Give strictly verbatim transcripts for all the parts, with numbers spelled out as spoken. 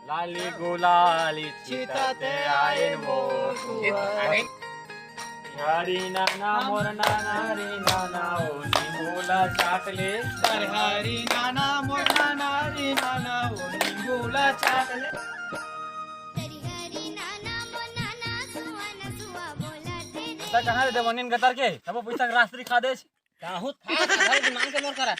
लाली गुलाली छितत आइन वो। हरी नाना मोर नाना रे नाना, ओ नींबू ला चाट ले। हरी नाना मोर नाना रे नाना, ओ नींबू ला चाट ले। त कहाँ रे देवनिन गतर के? तब पैसा के रास्त्री खा दे। काहू था, था, दिमाग के मोर करा।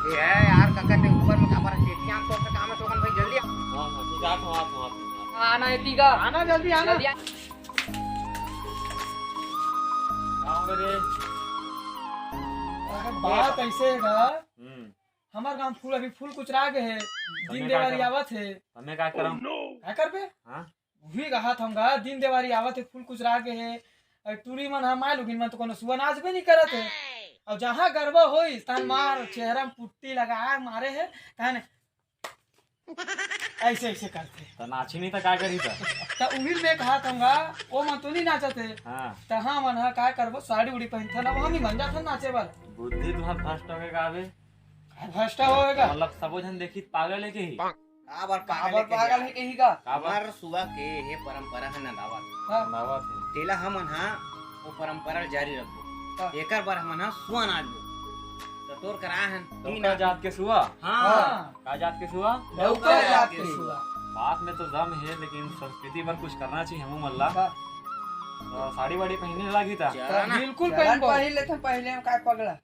ये है यार, काका के ऊपर में काबर चेतियां तो से काम है, तो भाई जल्दी आ। हाँ, हाँ, ठीक है, आ, आ, आ, आ। आना है तीगा। आना जल्दी, आना। जल्दी आ। आओ रे। अरे बात ऐसे है ना, हम्म। हमार गांव फूल अभी फूल कुचरा गे है, दिन देवारी आवत है। हमें का करम? का करबे? हाँ? उही कहा था हम गा, दिन देवारी आवत है, फूल कुचरा गे है। अरे टूरी मन ह माय लोगिन मन तो कोनो सुआ नाचबे नहीं करत है। और जहाँ गरबा होई तहन मार चेहरा में पुट्टी लगा मारे है, तहन ऐसे ऐसे करते। तो नाची नहीं तो का करी तो? तो उही में कहा था हम गा, वो मन तो नहीं नाचत है। हाँ। तो हाँ मन हा का करबो, साड़ी उड़ी पहनथन, अब हम ही बन जाथन नाचे वाला। बुद्धि तुम्हार भ्रष्ट हो गए का बे? भ्रष्ट होएगा। मतलब सबो झन देखी पागल है के ही? काबर पागल काबर है पागल कही? है कही का? काबर? हमर सुआ के ये परंपरा है नंदावत। हाँ। नंदावत है। तेला हमन हा वो परंपरा जारी रखबो। हाँ। एकर बर हमन हा सुआ नाचबो। तो तोर करा है। डौका जात के सुआ? हाँ। हाँ। का जात के सुआ? डौका जात के सुआ। बात में तो दम है, लेकिन संस्कृति पर कुछ करना चाहिए हमू मन ला। हाँ। तो साड़ी वाड़ी पहने लागी था। चला ना। बिल्कुल चला पहनबो। पहन लेते हैं, पहले हम काय पगला।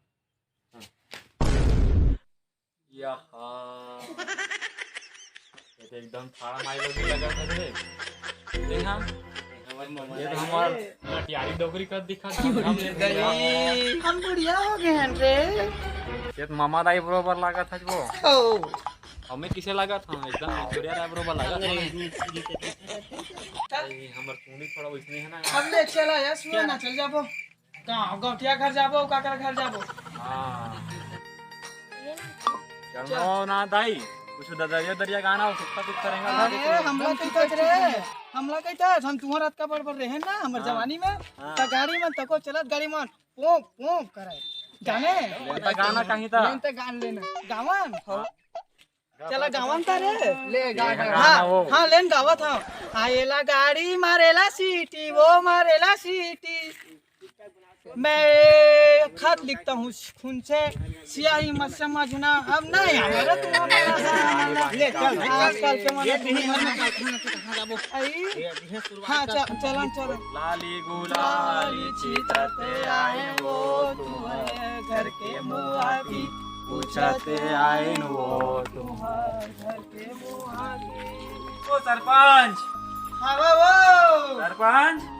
यहाँ। ये तो एकदम फाड़ा माई लोग भी लगा था रे। देख हाँ। ये तो हमार नटियारी डोकरी का दिखा था। हम ले गई। हम बुढ़िया हो गए हैं रे। ये तो मामा दाई बरोबर लगा था वो। ओ। हमें किसे लगा था? एकदम ऐश्वर्या राय बरोबर लगा था। ये हमर चुंडी थोड़ा वैसने है ना। अब ले चला यार, सुना ना, चल जाबो। गाँव, गौटिया घर जाबो, काकर घर जाबो। हाँ। चल चल। ना, ना दाई, कुछ ददरिया दरिया गाना हो, सुखा सुखा रहेगा। अरे, हमला कहिता रे, हमला कहिता, हम तुम्हार रात का बड़ बड़ रहे ना, हमर हाँ। जवानी में, हाँ। त गाड़ी में तको चलत गाड़ी में, पोंप, पोंप करे। जाने? लेन त गाना कहीं था। लेन त गान लेना। गावन? हाँ। चला गावन त रे। ले, गा, गा। हाँ, हाँ, लेन गावत हाँ। आएला गाड़ी मारेला सीटी, वो मारेला सीटी। मैं खत लिखता हूँ खून से, स्याही मत समझना, अब नहीं आवेगा तुम्हारा। ले, चल, आजकल के ये मने भी घर में कारखाना के कहाँ जाबो? आई? ये भी है शुरुआत हाँ, का। चल, चलन, चलन। लाली गुलाली छीटत आए वो तुम्हारे घर के मुआ की, पूछत आइन वो तुम्हारे घर के मुआ की। ओ सरपंच। हाँ, वो, वो। सरपंच।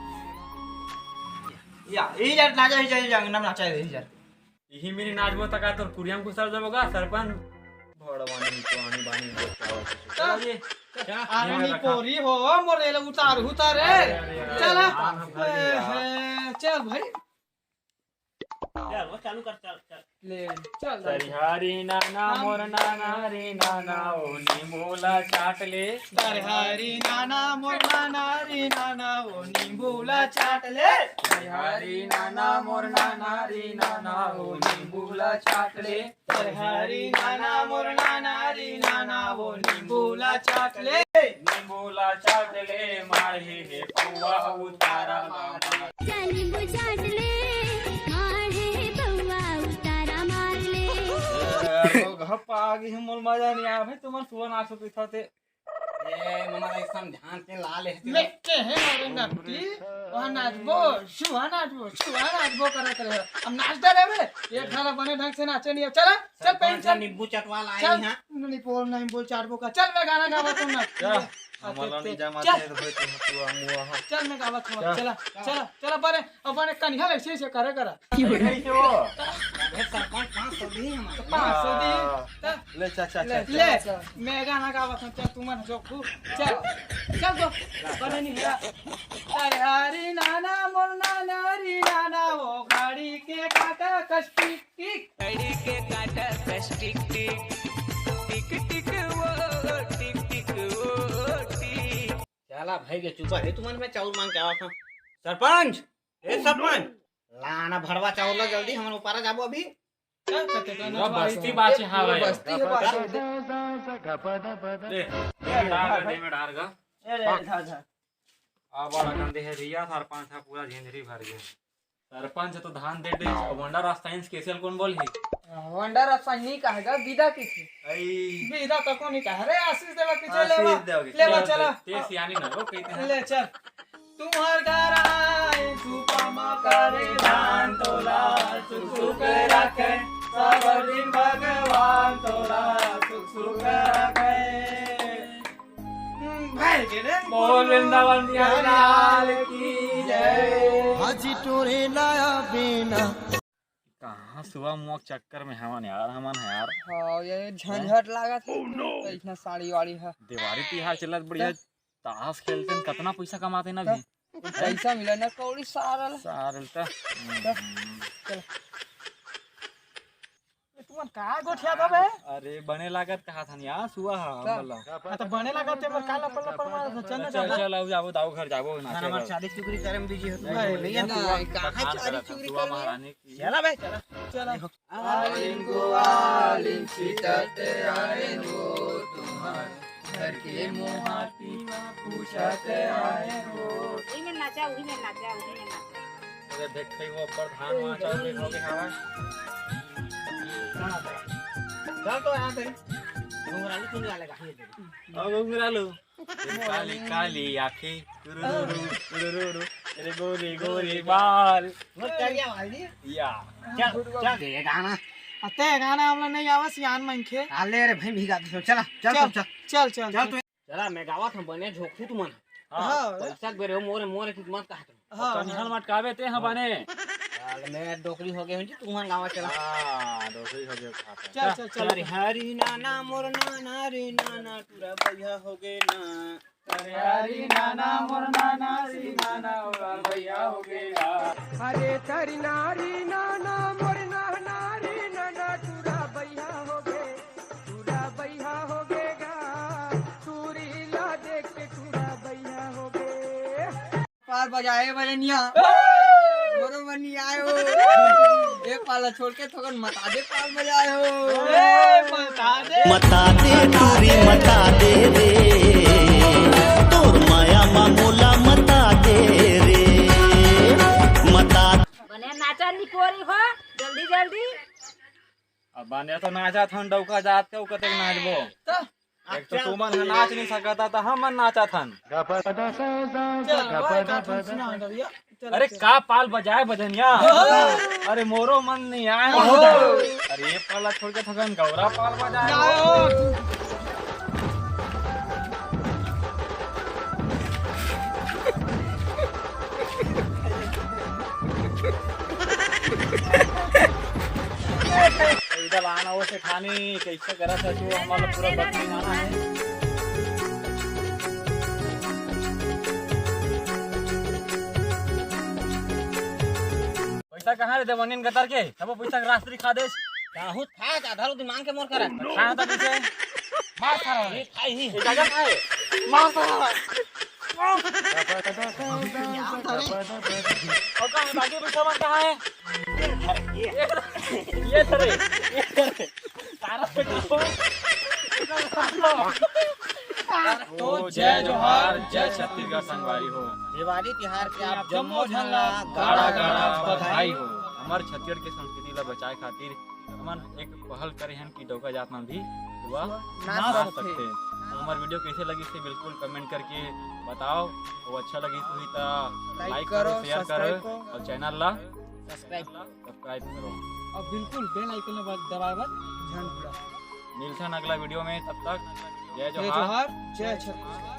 या, यही जा, ना जा, यही जा, यही जा, अंगना में नाचा है, यही जा। इही मेरी नाचबो त का तोर कुरिया में घुसर जाबो का सरपंच? भड़वानी तो आनी बानी को क्या होता है? चल ये। क्या? आनी ये रखा। पोरी हो, मोर एला उतार, उतार रे। अरे, अरे, अरे, चल। अरे, हाँ, हाँ, भाई, ए, यार। हे, चल भाई। चल, वो चालू कर, चल, चल। ले, चल, चल। हरी नाना, हाँ। मोर नाना रे नाना, ओ नींबू ला चाट ले। हरी नाना, मोर नाना रे नाना, ओ नींबू ला चाट ले। हरी नाना, मोर नाना रे नाना, ओ नींबू ला चाट ले। हरी नाना मोर नाना री नाना, वो नींबू ला चाट ले। नींबू ला चाट ले, माढ़े हे पौवा उतारा मामा। जा नींबू चाट ले, माढ़े हे पौवा उतारा मार ले। ए, तो घप्पा आ गई, मोर मजा नहीं आया भाई, तुमन सुआ नाचो पीछा ते। ए, ममा, एक समझान के ला ले। मैं के है मारे नकटी, वहाँ नाचबो, छुआ नाचबो, छुआ नाचबो करत रहे। अब नाच दे रे बे। एक घरा बने ढंग से नाचे नहीं। चल, चल, पहन, चल। नींबू चटवा लाई चल। हाँ। नहीं बोल, नहीं बोल, चार बोका। चल, मैं गाना गावा तो ना। क्या? हाँ, हमारा चल, नहीं जा चल। मारते तो भाई, तुम तो हम हुआ, हाँ। चल, मैं गावा तो। क्या? चला, चला, चला, बने, अब बने कनिहा ऐसे, ऐसे करे करा। कैसे हो? अबे सरपंच पाँच सौ दी हमारे। तो पाँच सौ दी। हाँ। तो ले, चा, चा, ले, चा, ले, चा। मैं गाना गावत हूँ, चल, तू मन जो खू, चल, चल तो, बने नहीं है। अरे हरी नाना, मोर नाना, हरी नाना, वो गाड़ी के काटा कष्टी, टिक। गाड़ी के काटा कष्टी, टिक, टिक, टिक, वो, टिक, टिक, वो, टिक। चला भाई के चुपा है, तुमन में चाउर मांग के आवा था। सरपंच, ए सरपंच, लाना भड़वा चाउर ला जल्दी, हमन ऊपरा जाबो अभी। चल, चल, चल, पूरा बस्ती बाचे हावय। बस्ती हे, बाचे। दे, दे में डार गा, दे में डार गा। ए, ए, धा, धा। आ बड़ा गंदे हे भैया, सरपंच ह पूरा झेंझरी भर गे। सरपंच तो धान दे दे, वंडर रास्ता इंस केसियल कौन बोल ही? वंडर रास्ता नहीं कहेगा, विदा की थी। आई। विदा तो कौन नहीं कहा रे, आशीष देवा की। आशीष देवा की। ले बा, चला। ते सियानी ना हो, कहते हैं। ले चल। तुम्हार घर आए, सुपा मा करे दान तोला, सुख सुख रखे, सब दिन भगवान तोला, सुख सुख रखे। बोल वृंदावन बिहारी लाल की जय। हाजी टोरे लाया बेना। कहाँ सुआ मुआ के चक्कर में हवन यार, हमन ह यार। हाँ, ये झंझट लागत हे। Oh, no। इतना साड़ी वाड़ी है। देवारी तिहार चलत बढ़िया, त? ताश खेलते हैं, कितना पैसा कमाते ना त? भी। पैसा मिला ना कौड़ी सारा ला। सारा ला। त? चल। ये तुमन का गोठिया दबे? अरे बने लागत कहा था यार, सुआ हा, चल। हमला। हाँ, तो बने लागत ते मोर काला पल्ला पर मार, चल ना, चल, चल। चल, अब जाबो, दाऊ घर जाबो, ना हमार चल। शादी चुकरी करे में बिजी हो, नहीं, नहीं, नहीं, कहाँ शादी चुकरी करे में? चला बे, चला। चला। आलिन को आलिन छिटत आए हो तुम्हार घर के मोहाती मा पूछत आए हो। उही में नाचा, उही में नाचा, उही में नाचा। अरे देख, कई वो ऊपर धान वहाँ चाउर में खाओगे खावा। चल तो यहाँ से। घुंघरालू सुन वाले का, ये देखो। अब घुंघरालू। काली काली आँखें, टुरुरुरु, टुरुरुरु, तेरे गोरे गोरे बाल। वो करिया वाली। या। चल, चल, ये गाना। अते गाना हमला नहीं आवा, सियान मन के। आले रे भाई, मी गा दे, चला, चल, चल, चल, चल। चल, चल, चल, चल। तू। चला, मैं गावत हूँ, बने झोंकू तुमन। हाँ। पैसा के बेरे हो, मोरे, मोरे, कुछ मत कहा तुम। हाँ, तो निहल हाँ। मटकावे ते ह बने। चल, मैं डोकरी हो गए हूँ जी, तुमन गावा चला। हाँ, डोकरी हो गए, खा, खा। चल, चल, चल। अरे हरी नाना, मोर नाना रे नाना, टूरा भैया हो गए ना। अरे हरी नाना, मोर नाना रे नाना, टूरा भैया हो गए ना। अरे तरी नारी नाना, मोर नाना रे नाना, टूरा भैया हो गए, टूरा भैया हो गए गा, टूरी ला देख के टूरा भैया हो गए। पाल बजाए बजनिया। मोरो बनी आयो। ए पाला छोड़ के थोकन मता दे पाल बजाए हो। ए, मता दे। मता दे टूरी मता दे रे, तोर माया मा मोला मता दे रे, मता। बने नाचा निकोरी हो, जल्दी जल्दी। अब बने तो नाचा थन डौका जात के, ओकर तक नाचबो। तो एक तो तुमन ह नाच नहीं सकता, तो हमन नाचत हन। चल, भाई, का तुम सुना दो भैया। चल, अरे चल। का पाल बजाए बजनिया। हाँ। अरे मोरो मन नहीं आए। हाँ। अरे ये पाला छोड़ के थकन गौरा पाल बजाए। जाओ। इधर आना हो सेठानी, कैसे करत है तू, हमारा पूरा बकरी खाना है। पैसा कहाँ रे देवनिन गतर के? तब पैसा के रास्त्री खा देस। काहू था, आधा रोटी मांग के मोर करा। खाना था पीछे। मार सारा। ये खाई ही। ये जगह है। मार सारा। और कहाँ है? बाकी भी सामान कहाँ है? ये धरे, ये धरे। तारा पे देखो। तो जय जोहार, जय छत्तीसगढ़ संगवारी हो। देवारी तिहार के आप जम्मो झन ला गाड़ा गाड़ा बधाई हो। हमर छत्तीसगढ़ के संस्कृति ला बचाए खातिर हमन एक पहल करे हन कि डौका जात मन भी सुआ नाच नाच सकथे। सकथे। तो हमर वीडियो कैसे लगिस हे बिल्कुल comment करके बताओ, अउ अच्छा लगिस होही त like like करो, करो, share करो subscribe करो। अउ channel ला subscribe करो। Subscribe करो। अउ बिल्कुल bell icon ला दबाए बर झन भूला। मिलथन अगला वीडियो में, तब तक जय जय जोहार। जोहार, जय छत्तीसगढ़।